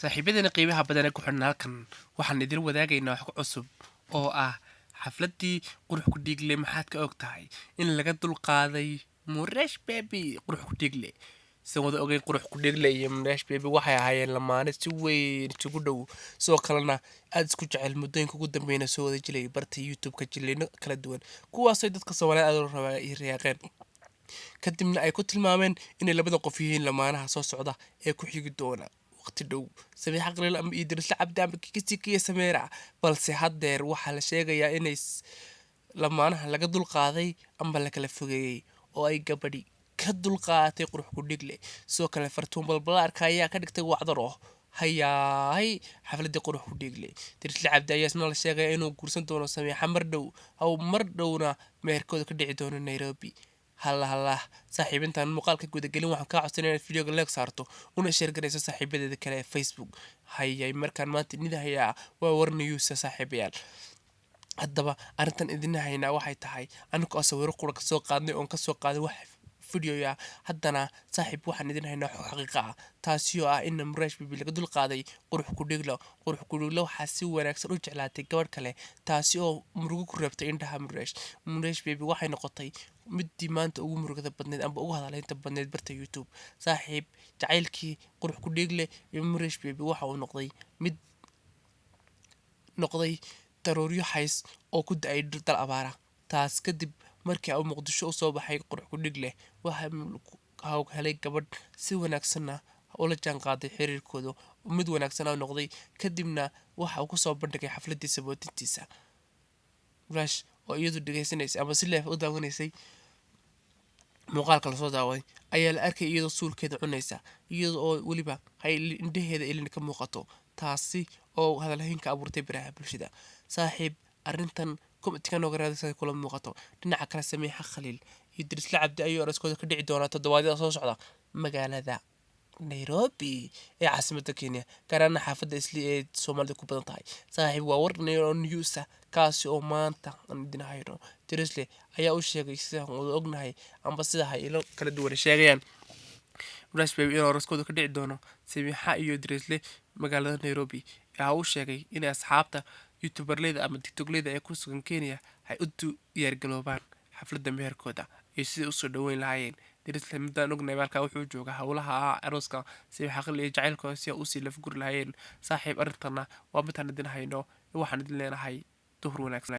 Saaxiibadena qiimaha badan ee ku xidhan, halkan waxaan idin wadaagaynaa wax ku cusub oo ah xafladii Qurux ku Dhiigle. Maxaad ka og tahay in laga dulqaaday Muresh Baby Qurux ku Dhiigle? Sidan wada ogeyn, Qurux ku Dhiigle iyo Muresh Baby waxay ahaayeen lamaane si weyn isugu dhow, sidoo kalena aada isku jecel. Muddooyinka ugu dambeyna soo wada jilay barta YouTube-ka jileyno kala duwan, kuwaasoo dadka Soomaaliyeed aad u rabaa iyo riyaaqeen, kadibna ay ku tilmaameen inay labada qof yihiin lamaanaha soo socda ee ku xigi doona waqti dhow Samiixa Khaliil ama Idrisla Cabdi ama Kikisikiya Sameera. Balse haddeer waxaa la sheegayaa inay lamaanaha laga dulqaaday ama la kala fogeeyey oo ay gabadhi ka dulqaadatay Qurux ku Dhigle. Sidoo kale Fartuun Balbalaarka ayaa ka dhigtay wacdaro hayaay xafladii Qurux ku Dhiigle. Dirisle Cabdi ayaa isna la sheegaya inuu guursan doono Samiixa mar dhow, haw mar dhowna meherkooda ka dhici doono Nairobi. Halla hallah, saaxiib, intaan muuqaalka gudagelin waxaan kaa codsanaya inaad videoga like saarto una share garayso saaxiibadeeda kale ee Facebook. Hayay, markaan maanta idin hayaa waa war newsa, saaxiibayaal. Haddaba arrintan idin haynaa waxay tahay anigoo sawiro qura kasoo qaadnay oon kasoo qaaday wax videoya. Haddana saaxiib, waxaan idin haynaa xog xaqiiqa ah, taasi oo ah in Muresh Baby laga dul qaaday Qurux ku Dhiglo. Qurux ku Dhiglo waxaa si wanaagsan u jeclaatay gabadh kale, taasi oo murugo ku reebtay indhaha Muresh. Muresh Baby waxay noqotay midii maanta ugu murugada badneyd amba ugu hadaleynta badneyd barta YouTube. Saaxiib, jacaylkii Qurux ku Dhiigle iyo Muresh Baby waxa uu noqday mid noqday daruuryo hays oo ku da-ay dal abaara. Taas kadib markii uu Muqdisho usoo baxay Qurux ku Dhigle, waxa uu helay gabadh si wanaagsanna ula jaan qaaday, xiriirkooda mid wanaagsan oo noqday. Kadibna waxa uu kusoo bandhigay xafladiisa bootintiisa. Rush oo iyadu dhegeysanaysa ama si live u daawanaysay muuqaalka lasoo daawaday ayaa la arkay iyadoo suulkeeda cunaysa, iyada oo weliba ay indhaheeda ilin ka muuqato, taasi oo hadalhayn ka abuurtay baraha bulshada. Saaxiib, arrintan commentka nooga raadisa kula muuqato. Dhinaca kale, Samiixa Khaliil iyo Dirisle Cabdi ayuu araskooda ka dhici doonaa toddobaadyada soo socda magaalada Nairobi ee caasimadda Kenya, gaar ahaan xaafadda Isli ee Soomaalida ku badan tahay. Saaxiib, waa war news ah kaasi oo maanta aan idin hayno. Dirisle ayaa u sheegay, sidaan wada ognahay amba sida hay ilo kala duwan sheegayaan, Muresh Baby inuu araskooda ka dhici doono Samiixa iyo Dirisle magaalada Nairobi. Waxa uu sheegay in asxaabta youtuberleyda ama tiktokleyda ee ku sugan Kenya ay u diyaargaroobaan xafladda meherkooda iyo sidai usoo dhaweyn lahaayeen. Dirisle midaan ognahay halkaa wuxuu joogaa howlaha ah arooska Samiixa Khaliil iyo jacaylkooda si ay usii lafguri lahaayeen. Saaxiib, arrintana waa midaan idin hayno. Waxaan idin leenahay duhur wanaagsan.